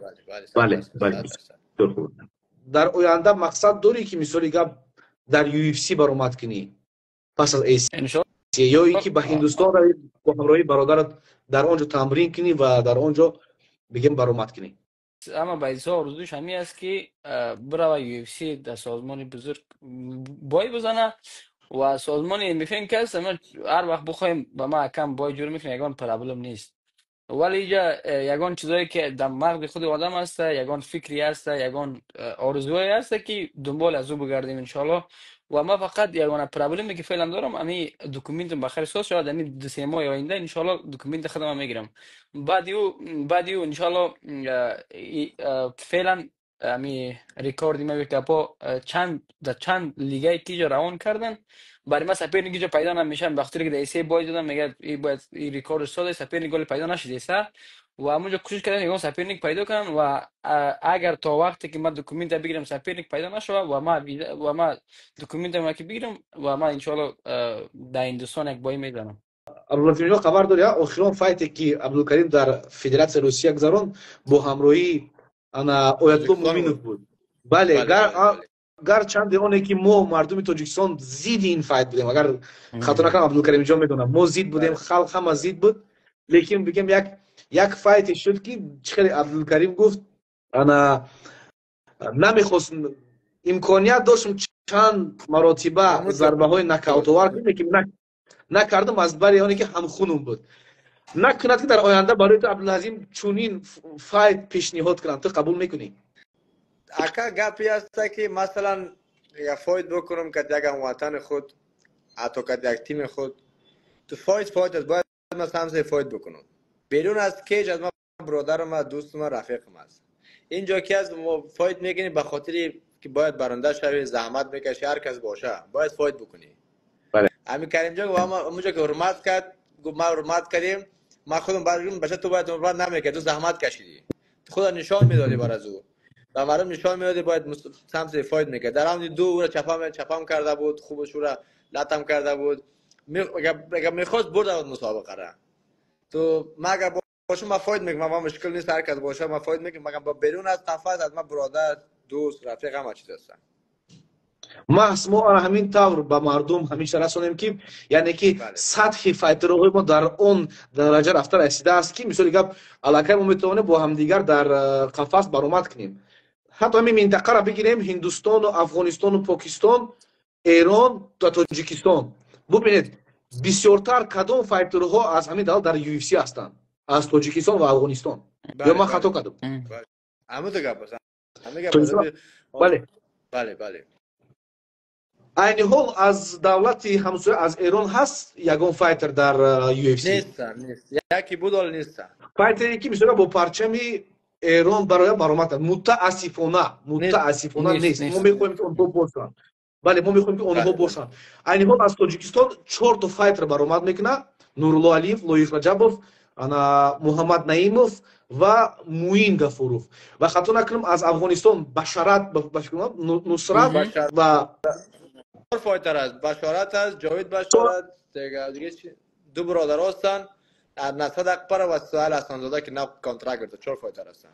بله بله، بسیار خوب. در آینده مقصد داری که مثالی گپ در UFC برآمد کنی پس از ACA، یا اینکه به هندوستان روی با همراهی برادرت در آنجا تمرین کنی و در آنجا بگیم برآمد کنی؟ اما بعضی آرزوش همی است که برای UFC در سازمان بزرگ بای بزنه. و سازمان MFN که هست، ما هر وقت بخوایم به ما کم بای جور میکنه، یگان problem نیست. ولی اینجا یگان چیزایی که در مغز خود آدم هست، یگان فکری هست، یگان آرزوهایی هست که دنبال از او بگردیم انشالله. و ما فقط یگانه problem ی که فعلا دارم امی document بخیر ساز شد، امی 2-3 ماه آینده انشالله document خودم میگیرم. بعد یو انشالله فعلا امی ریکورد ما که پا چند در چند لیگای که روان کردن برای ما соперник اینجا پیدا نمیشن، بخاطر که در سه باید دادم میگه ای باید این ریکورد ساده соперник گل پیدا نشده سه و همونجا کوشش کردن یگان соперник پیدا کنن. و اگر تا وقتی که من document بگیرم соперник پیدا نشوه و ما document ما که بگیرم و ما انشالله در هندوستان یک بایی میزنم. عبدالعظیم جان، خبر داری охирон fight е ки Абдулкарим дар Федератсияи Русия гузаронд, бо ҳамроҳии ана Оятулло Муминов буд? Бале, гарчанде оне ки мо мардуми Тоҷикистон зидди ин fight будем, агар хато накунам, Абдулкаримҷон медонам, мо зид будем, халқ ҳама зид буд, лекин бигем як fight е шуд ки чӣ хеле Абдулкарим гуфт, ана намехост, имконият доштем чанд маротиба зарбаҳои нокаутовар кунем, лекин накардам аз бари оне ки ҳамхунум буд. Накунад ки дар оянда барои ту, Абдулазим, чунин fight пешниҳод кунанд, ту қабул мекунӣ? Ака, гапи ҳаста ки масалан як fight бикунам ки як ҳамватани худ, ҳатто ки як тими худ, ту fight fight аст, бояд ман самсе fight бикунам. Берун аз cage аз ман برادرم است، دوستم، رفیقم است. اینجا که از ما fight میکنی به خاطری که باید برنده شوی، زحمت میکشی، هر کس باشه باید fight بکنی. همین کریم جان اونجا که حرمت کرد، گفت ما حرمت کردیم، ما خودم برگم بچه تو باید حرمت نمیکرد، تو زحمت کشیدی، تو خود نشان میدادی بر از او و مردم نشان میدادی، باید سمت fight میکرد. در round 2 او را چپم چپم کرده بود، خوبش او را لتم کرده بود. اگر میخواست برده بود مسابقه را. تو ما اگر باشم ما fight میکنم، ما مشکل نیست، هر کس باشه ما fight میکنم، مگر با بیرون از قفس از ما برادر، دوست، رفیق، همه چیز هستن. Маҳз мо ҳамин тавр ба мардум ҳамеша расонем ки яъне ки сатҳи fighter ҳои мо дар он дараҷа рафта расидааст ки мисоли гап аллакай мо метавонем бо ҳамдигар дар қафас баромад кунем. Ҳатто ҳамин минтақаро бигирем, Ҳиндустону Афғонистону Покистон, Эрон ва Тоҷикистон, бубинед, бисёртар кадом fighter ҳо аз ҳамин давлат дар UFC ҳастанд? Аз Тоҷикистон ва Афғонистон. Ё ман хато кардам? Бале бале бале. Айни ҳол аз давлати ҳамсоя, аз Эрон ҳаст ягон fighter дар UFC? Нест, яке буд, ҳоло нест. Fighter е ки мисола бо парчами Эрон бароя баромад, мутаассифона, мутаассифона нест. Мо мехоҳем ки онҳо бошанд. Бале, мо мехоҳем ки онҳо бошанд. Айни ҳол аз Тоҷикистон чорто fighter баромад мекунад: Нурулло Алиев, Лоиқ Раҷабов, ана Муҳаммад Наимов ва Муин Гафуров ва хато накунам, аз Афғонистон Башарат, Нусрат ва fighter است، بشارت است، جاوید بشارت دیگه، دیگه دو برادر هستن، نصرت اکبر و سهیل حسن‌زاده که نو contract گرفته. چهار fighter هستن.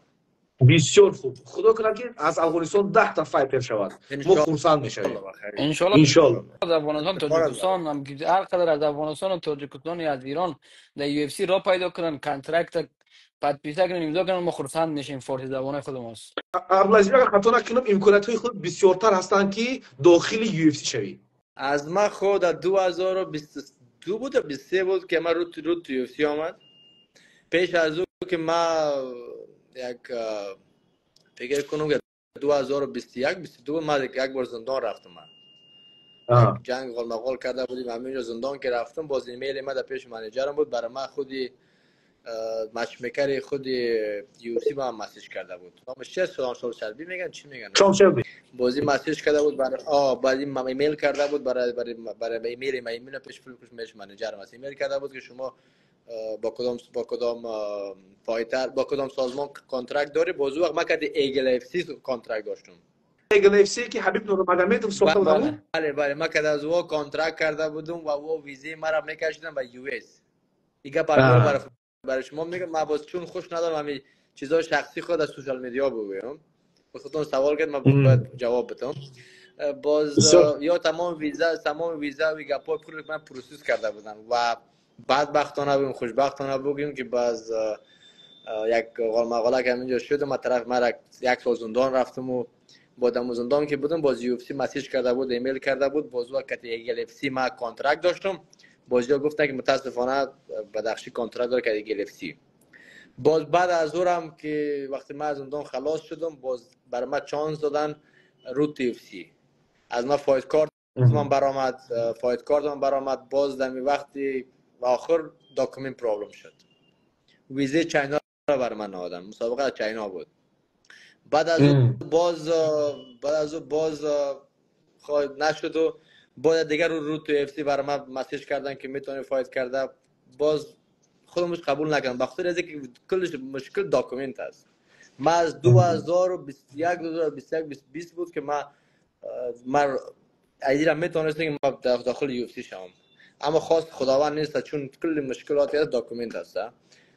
بسیار خوب، خدا کنه که از افغانستان 10 تا fighter شود، ما خرسند میشویم. انشالله. انشالله. از افغانستان، تاجیکستان هم هر قدر از افغانستان و تاجیکستان یا از ایران در UFC را پیدا کنن، contract подписать کنن، امضا کنن، ما خرسند میشیم، فارسی زبان خود ماست. عبدالعزیز، اگر خطا نکنم امکانات های خود بسیارتر هستند که داخل UFC شوی. از ما خود در 2022 بود یا 23 بود که من رو تو UFC آمد. پیش از او که ما یک فکر کنم که 2021 22 ما یک بار زندان رفتم. من جنگ غال کرده بودیم، همینجا زندان که رفتم، باز ایمیل ما در پیش manager م بود، برای من خودی matchmaker خود UFC با هم message کرده بود. نامش چیه؟ شان شلبی میگن، چی میگن؟ شان شلبی. بازی message کرده بود برای بعد ایمیل کرده بود برای ایمیل ما، ایمیل پیش پیش manager ما ایمیل کرده بود که شما با کدام fighter، با کدام سازمان contract داری. باز وقت ما کردی Eagle FC contract داشتم. Eagle FC که حبیب نورمگامدوف ساخته بود. بله بله، ما که از او contract کرده بودم و او ویزه مرا میکشیدن به US. دیگه برای شما میگم، من باز چون خوش ندارم همین چیزای شخصی خود از social media بگویم، خودتون سوال کرد من باید جواب بدم. باز یا تمام ویزا و گپای پول من process کرده بودم و بدبختانه بگیم، خوشبختانه بگیم که باز یک غال مقاله که اینجا شد، من طرف من یک سال زندان رفتم و با دم زندان که بودم باز UFC message کرده بود، ایمیل کرده بود، باز وقت Eagle FC ما contract داشتم، بازیا گفتن که متاسفانه بدخشی contract داره که Eagle FC. باز بعد از اورم که وقتی من از زندان خلاص شدم، باز بر من chance دادن Road to UFC. از من fight card من برآمد، fight card من برآمد. باز دمی وقتی آخر document problem شد، ویزه China را بر من ندادن، مسابقه از China بود. بعد از او باز بعد از او باز نشد و بعد دیگر Road to UFC برای من message کردن که میتونی fight کرده. باز خودمش قبول نکردم بخاطر از اینکه کلش مشکل document است. من از 2021 2021 20 بود که من ایران میتونستم که ما داخل UFC شوم، اما خواست خداوند نیست، چون کل مشکلات از document است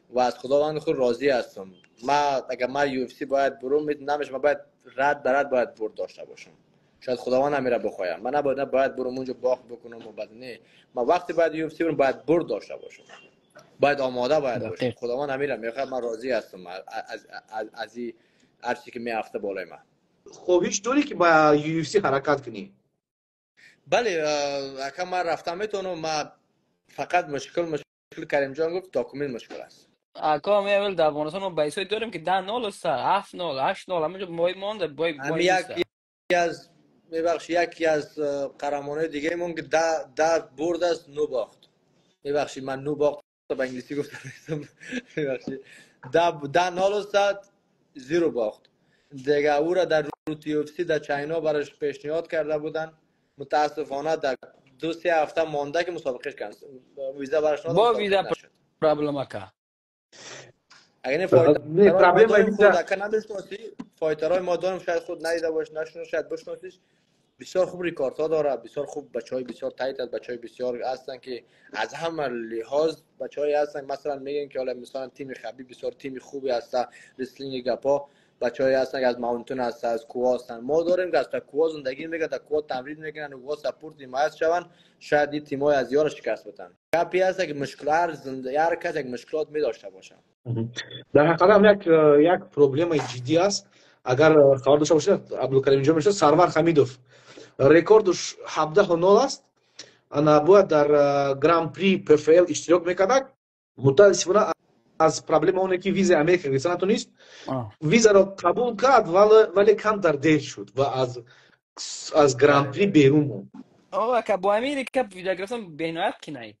و از خداوند خود راضی هستم. ما اگر ما UFC باید برم نمیشه، ما باید رد برد باید برد داشته باشم. شاید خداوند امیره بخوایم من نباید باید برم اونجا باخت بکنم و بعد نه، ما وقتی باید UFC برم باید برد داشته باشم، باید آماده باید باشم. خداوند امیره میخواد، من راضی هستم از این هر چیزی که میافته بالای من. خواهش داری که با UFC حرکت کنی؟ بله اگه من رفتم میتونم. ما فقط مشکل کریم جان گفت document مشکل است. اکا می اول در افغانستان ما بیسای داریم که 10 نول است، 7 نول، 8 نول، همینجا مای مانده بای بای یکی از میبخش یکی از قهرمانای دیگه مون که 10 برد است، 9 باخت. میبخشید من 9 باخت به انگلیسی گفتم، میبخشید. 10 نول است، 0 باخت. دیگه او را در Road to UFC در China براش پیشنهاد کرده بودن، متاسفانه در 2-3 هفته مانده که مسابقه کنسل، ویزا براش نداد، با ویزا problem کا. اگه نه fighter خود اگه نمی‌شناسی fighter های ما داریم، شاید خود ندیده باش، نشنو، شاید بشناسیش. بسیار خوب ریکارد ها داره، بسیار خوب بچهای بسیار tight است، بچهای بسیار هستن که از همه لحاظ بچهای هستن. مثلا میگن که حالا مثلا تیم خبیب بسیار تیم خوبی هست، wrestling گپا بچهای هستن که از mountain هست، از کوه هستن. ما داریم که از کوه زندگی میکنن، در کوه تمرین میکنن و support حمایت شون، شاید این تیم‌های از یار شکست بدن. گپی هست که مشکل هر زندگی هر کس یک مشکلات می داشته باشه. در حقیقت هم یک problem جدی است. اگر خبر داشته باشید عبدالکریم جان میشه سرور حمیدوف رکوردش 17-0 است. انا باید در Grand Prix PFL اشتراک میکرد. متاسفانه از problem اونه که ویزا امریکا گرفتن نتونست. ویزا رو قبول کرد ولی کم در دیر شد و از Grand Prix بیرون موند. آقا که با امریکا ویزا گرفتن بینایت که نه.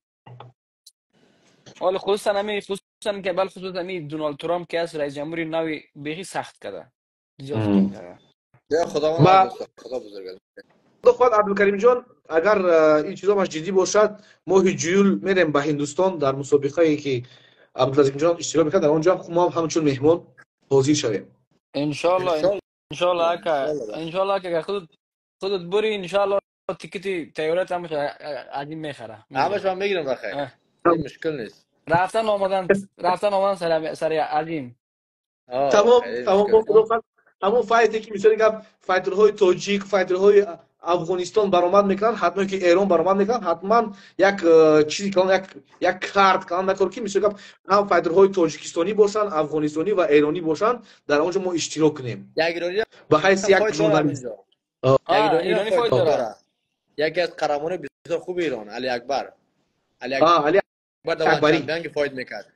حالا خصوصا همین خصوصا که بل خصوصا همین دونالد ترامپ که از رئیس جمهوری نوی بیخی سخت کرده. زیاد کرده. یا خداوند خدا بزرگ است. خود عبدالکریم جان اگر این چیزا ماش جدی باشد ماه جیول میریم به هندوستان در مسابقه که عبدالعزیز جان اشتراک میکنه، در اونجا ما هم همچون مهمان حاضر شویم. انشالله انشالله که انشالله که خودت بری انشالله ticket تیارت همش عظیم میخره، همش من میگیرم بخیر، مشکل نیست. رفتن آمدن رفتن آمدن سر عظیم. تمام تمام همون fight ی که میشه گفت fighter های تاجیک، fighter های افغانستان برآمد میکنن، حتما که ایران برآمد میکنن، حتما یک چیزی کلان یک کارت کلان نکن که میشه گفت هم fighter های تاجیکستانی باشن، افغانستانی و ایرانی باشن، در اونجا ما اشتراک کنیم. یک ایرانی به حیث یک ژورنالیست. ایرانی fight داره. یکی از قهرمانان بسیار خوب ایران، علی اکبر. علی اکبر در champion fight میکرد.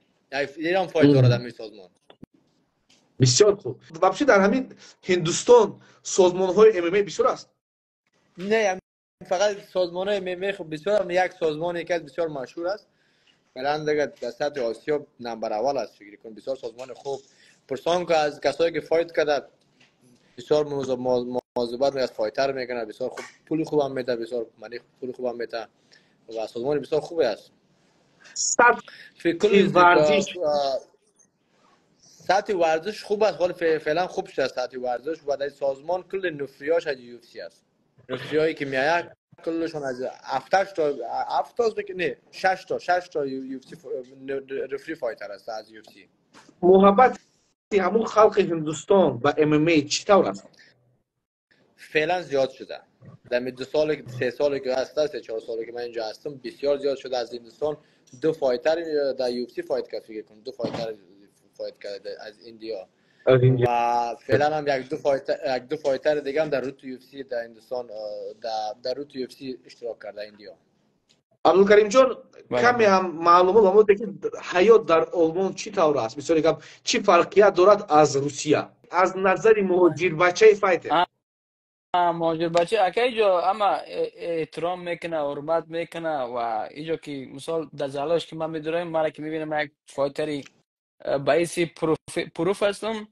ایران fight داره در سازمان. بسیار خوب. вообще در همین هندوستان سازمان های MMA بسیار است. نه فقط سازمان های MMA خب بسیار هم، یک سازمان یکی از بسیار مشهور است. فعلا دیگه در سطح آسیا نمبر اول است فکر کنم. بسیار سازمان خوب. پرسان که از کسایی که fight کرده بسیار مواظبت از fighter میکنه، بسیار خوب پول خوب هم میده، بسیار money پول خوب هم میده و سازمان بسیار خوبی است. سطح ورزش سطح ورزش خوب است، ولی فعلا خوب شده سطح ورزش و در سازمان کل referee اش از UFC است. referee ایی که میآید کلشون از 7 تا 7 تا نه 6 تا 6 تا UFC referee fighter است از UFC. محبت همون خلق هندوستان با MMA چطور است؟ فعلا زیاد شده. در 2 سال 3 سالی که هست، 3 4 سالی که من اینجا هستم بسیار زیاد شده. از هندوستان 2 fighter در UFC fight کرد، فکر کنم 2 fighter fight کرده از India. و فعلا هم یک دو fighter دیگه هم در Road to UFC در هندوستان، در Road to UFC اشتراک کرده India. عبدالکریم جان، کمی هم معلومات به ما بده که حیات در آلمان چی طور است؟ مثلا گپ چی فرقیت دارد از روسیه از نظر مهاجر بچه fighter؟ مهاجر بچه اکه ایجا اما احترام میکنه، حرمت میکنه و ایجا که مثال در زلاش که من میدونم، من که میبینم یک fighter ی باعث prof هستم،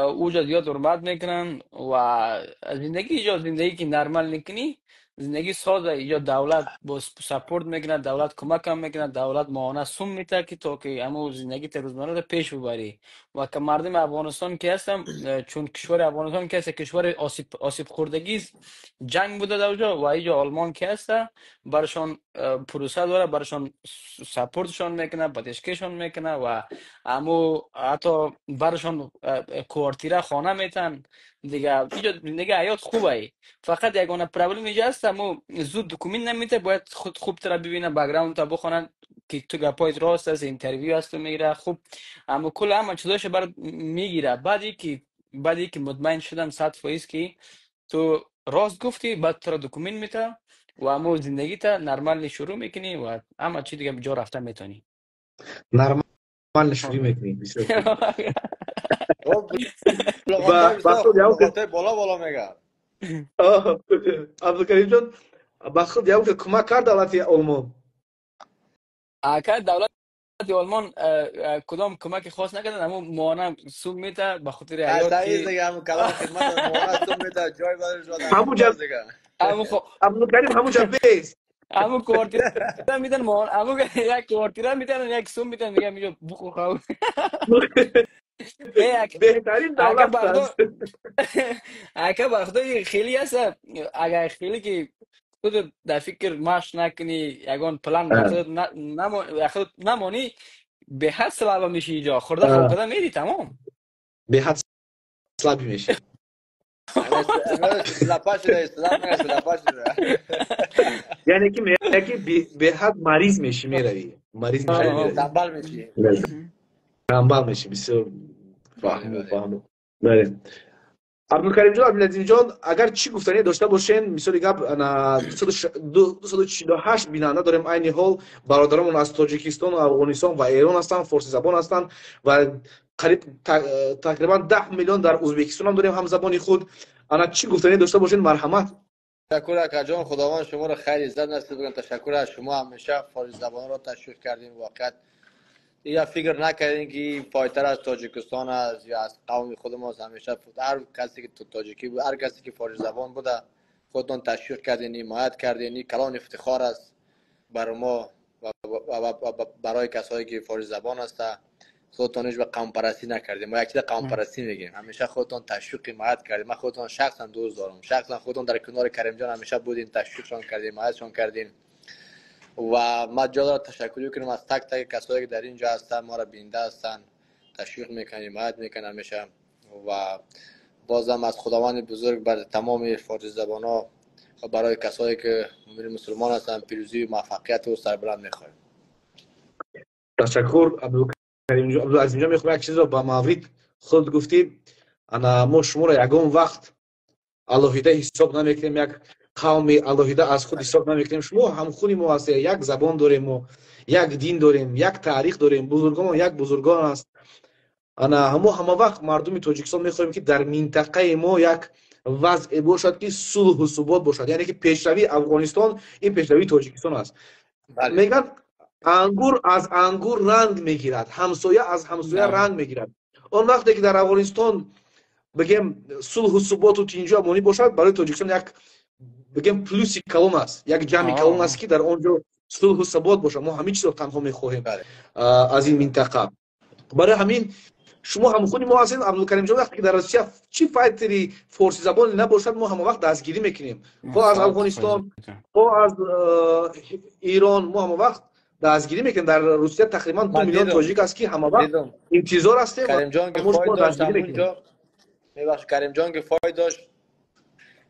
اوجا زیاد حرمت میکنن و زندگی ایجا زندگی که نرمال نکنی زندگی ساده. ایجا دولت با support میکنه، دولت کمک هم میکنه، دولت معانه سوم میته که تا که امو زندگی ته روزمره رو پیش ببری. و که مردم افغانستان که هستم، چون کشور افغانستان که هست کشور آسیب خوردگی است، جنگ بوده در اونجا و ایجا آلمان که هست برشان پروسه داره، برشان support شان میکنه، поддержка شان میکنه و امو حتی برشان квартира خانه میتن دیگه. اینجا زندگی حیات خوبه، فقط یگانه problem اینجا هست امو زود document نمیده، باید خود خوب تر ببینه، background تا بخونن که تو گپایت راست است، interview هست میگیره خوب، اما کل همه چیزاش برات میگیره. بعدی که مطمئن شدن 100% که تو راست گفتی، بعد تو را document میده و امو زندگی تا نرمال شروع میکنی و اما چی دیگه جا رفته میتونی. نرمال شروع میکنی، بسیار خوب. خب و لغت‌های بسیار بخود خوب، یاو که لغت‌های بالا بالا میگه. عبدالکریم جان، بخود یاو که کمک کرد دولت آلمان؟ اکا دولت آلمان کدام کمک خاص نکردن، اما معانه سوم میته به خاطر حیات از که دیگه هم کلام خدمت معانه سوم میده، جای بدل شد همون جا باز دیگه. امو خو عبدالکریم همون جا بیست. امو квартира میدن معانه، امو یک квартира میدن، یک سوم میدن، میگم اینجا بخور خو. یک بهترین اگه دولت بخدا است. اگه بخدا خیلی هست، اگر خیلی که خود در فکر ماش نکنی، یگان پلان در خودت خودت نمانی، به حد слабо میشی، اینجا خورده خواب کردن میری تمام. به حد слабый میشی. لپا شده، اصطلاح میگه لپا شده. یعنی که میگه که به حد مریض میشی میروی، مریض میشی میروی. تنبل میشی. تنبل میشی، بسیار بله فهمو بله. فهمو. بله عبدالکریم جان، عبدالعظیم جان، اگر چی گفتنی داشته باشین، مثال گپ انا 248 بیننده داریم عین حال، برادرمون از تاجیکستان و افغانستان و ایران هستن، فارسی زبان هستن و قریب تقریبا 10 میلیون در ازبکستان هم داریم همزبانی خود. انا چی گفتنی داشته باشین، مرحمت. تشکر اکا جان، خداوند شما رو خیر عزت نصیب کنه. تشکر از شما، همیشه فارسی زبان را تشویق کردین. واقعا یا فکر نکردین که fighter از تاجیکستان است یا از قوم خود ماست. همیشه هر کسی که تو تاجیکی بود، هر کسی که فارسی زبان بوده، خودتون تشویق کردین، حمایت کردین. این کلان افتخار است برای ما و برای کسایی که فارسی زبان هستند. خودتون هیچ وقت قوم پرستی نکردیم. ما یک چیز قوم پرستی میگیم، همیشه خودتون تشویق حمایت کردیم. من خودتون شخصا دوست دارم، شخصا خودتون در کنار کریم جان همیشه بودین، تشویقشون کردیم، حمایتشون کردین. و ما جا داره تشکر کنیم از تک تک کسایی که در اینجا هستن، ما را بینده هستن، تشویق میکنن، حمایت میکنن همیشه. و بازم از خداوند بزرگ بر تمام فارسی زبان ها و برای کسایی که مؤمن مسلمان هستن پیروزی و موفقیت و سربلند میخوایم. تشکر عبدالکریم جان. عبدالعظیم جان، میخوام یک چیز رو با مورد خود گفتی، انا ما شما را یگان وقت علاهیده حساب نمیکنیم، یک قوم علاهیده از خود حساب نمیکنیم. شما همخونی ما هستید، یک زبان داریم و یک دین داریم، یک تاریخ داریم، بزرگان یک بزرگان است. انا همه وقت مردم تاجیکستان میخوایم که در منطقه ما یک وضع باشد که صلح و ثبات باشد، یعنی که پیشروی افغانستان این پیشروی تاجیکستان است. بله. میگن انگور از انگور رنگ میگیرد، همسایه از همسایه رنگ میگیرد. اون وقتی که در افغانستان بگیم صلح و ثبات و تینجا امانی باشد، برای تاجیکستان یک بگیم plus ی کلون است، یک جمع کلون است که در آنجا صلح و ثبات باشد. ما همین چیز رو تنها میخواهیم از این منطقه. برای همین شما همخونی ما هستین عبدالکریم جان. وقتی که در روسیه چی fighter ی فارسی زبان نباشد، ما همه وقت دستگیری میکنیم، خو از افغانستان خو از ایران، ما همه وقت دستگیری میکنیم. در روسیه تقریبا 2 میلیون تاجیک است که همه وقت انتظار هستیم. کریم جان که fight داشت اونجا، میبخش کریم جان که fight داشت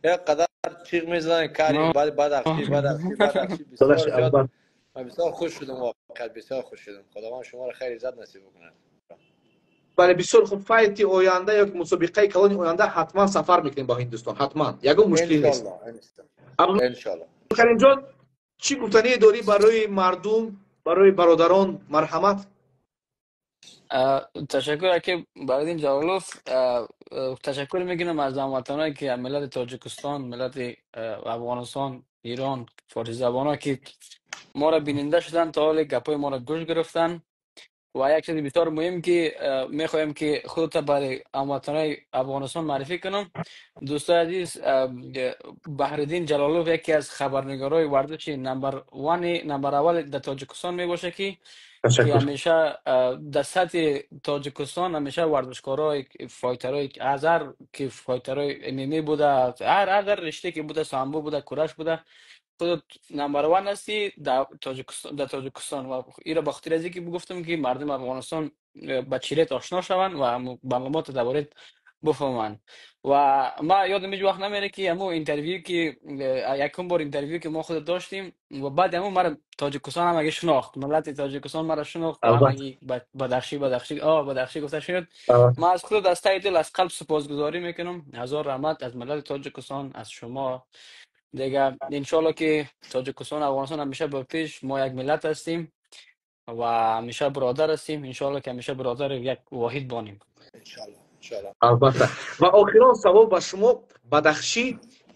یک قدر چیغ میزدن کریم، بعد بعد افشی بعد افشی بعد افشی، بسیار زیاد. من بسیار خوش شدم، واقعا بسیار خوش شدم. خداوند شما را خیر عزت نصیب کنه. بله بسیار خوب. fight оянда ё мусобиқаи калони оянда ҳатман сафар мекунем ба Ҳиндустон, ҳатман, ягон мушкиле нест. Иншаллоҳ. Каримҷон, чӣ гуфтание дорӣ барои мардум, барои бародарон? Марҳамат. تشکر که برادین جلالوف. تشکر میکنم از هموطنایی که ملت تاجیکستان، ملت افغانستان، ایران، فارسی زبان که ما را بیننده شدن، تا حال گپای ما را گوش گرفتن. و یک چیز بسیار مهم که میخوایم که خودت برای هموطنای افغانستان معرفی کنم. دوستای عزیز، بحرالدین جلالوف یکی از خبرنگارای ورزش number one، نمبر اول در تاجیکستان میباشه که همیشه در سطح تاجیکستان همیشه ورزشکارای fighter ای از هر که fighter ای MMA بوده، هر رشته که بوده، سامبو بوده، کورش بوده، خودت number one هستی در تاجیکستان، در تاجیکستان. و ایرا به خاطر از اینکه گفتم که مردم افغانستان به چیرت آشنا شوند و معلومات درباره بفهمند. و ما یادم هیچ وقت نمیره که همو interview که یکم بار interview که ما خود داشتیم و بعد همو مرا تاجیکستان هم اگه شناخت، ملت تاجیکستان مرا شناخت و همگی بدخشی بدخشی بدخشی گفته شد. ما از خود از ته دل، از قلب سپاسگزاری میکنم. هزار رحمت از ملت تاجیکستان، از شما دیگه. انشالله که تاجیکستان افغانستان همیشه به پیش. ما یک ملت هستیم و همیشه برادر هستیم. انشالله که همیشه برادر یک واحد بانیم. انشالله. انشالله. албатта. Ва охирон савол ба шумо: Бадахшӣ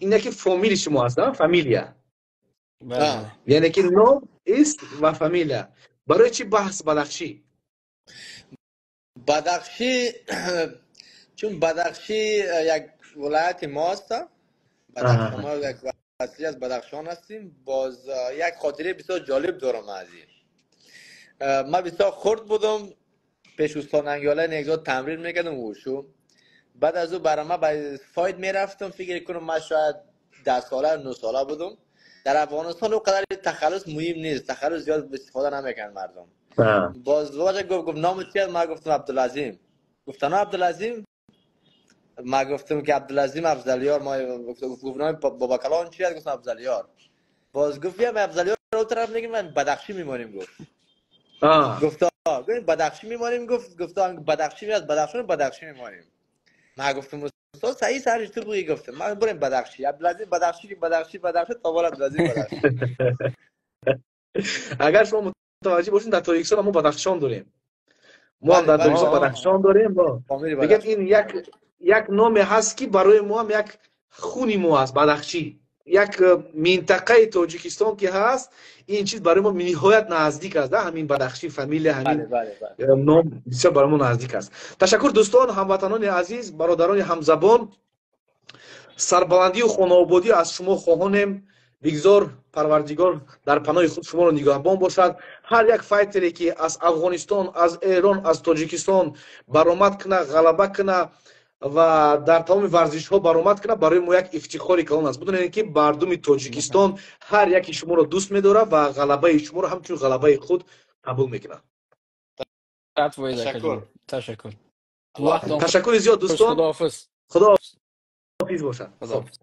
ин яке фамилии шумо аст, фамилия, яъне ки ном ист ва фамилия. Барои чӣ баҳс Бадахшӣ? Бадахшӣ чун Бадахшӣ як вилояти мо аст. Бадахшон мо як اصلی از بدخشان هستیم. باز یک خاطره بسیار جالب دارم از این. من بسیار خرد بودم، پیش استاد ننگیاله نگزاد تمرین میکردم ووشو. بعد از او برای من به fight میرفتم. فکر کنم من شاید 10 ساله 9 ساله بودم. در افغانستان او قدر تخلص مهم نیست، تخلص زیاد استفاده نمیکنن مردم. باز واجه گفت نام چیه؟ من گفتم عبدالعظیم. گفتن عبدالعظیم؟ ما گفتم که عبدالعظیم افضلیار. ما گفت نام بابا کلان چیه؟ گفتم افضلیار. باز گفت بیا افضلیار رو طرف میگیم من بدخشی میمانیم. گفت گفت بدخشی میمانیم. گفت بدخشی از بدخشان بدخشی میمانیم. ما گفتم استاد صحیح سرش تو بگی. گفتم ما بریم بدخشی، عبدالعظیم بدخشی بدخشی بدخشی تا بالا عبدالعظیم بدخشی. اگر شما متوجه باشین در تاجیکستان ما بدخشان داریم، ما هم در تاجیکستان بدخشان داریم. میگم این یک نام هست که برای ما هم یک خونی ما هست. بدخشی یک منطقه تاجیکستان که هست، این چیز برای ما نهایت نزدیک است. همین بدخشی فامیل، همین نام بسیار برای ما نزدیک است. تشکر دوستان، هموطنان عزیز، برادران همزبان. سربلندی و خانه‌آبادی از شما خواهانیم. بگذار پروردگار در پناه خود شما را نگهبان باشد. هر یک fighter ی که از افغانستان، از ایران، از تاجیکستان برآمد کنه، غلبه کنه و در تمام ورزش ها برآمد کنه، برای ما یک افتخاری کلان است. بدونید که مردم تاجیکستان هر یکی شما را دوست می‌داره و غلبه شما را همچون غلبه خود قبول میکنه. تشکر. تشکر. تشکر زیاد دوستان. خداحافظ. خداحافظ باشد. خداحافظ.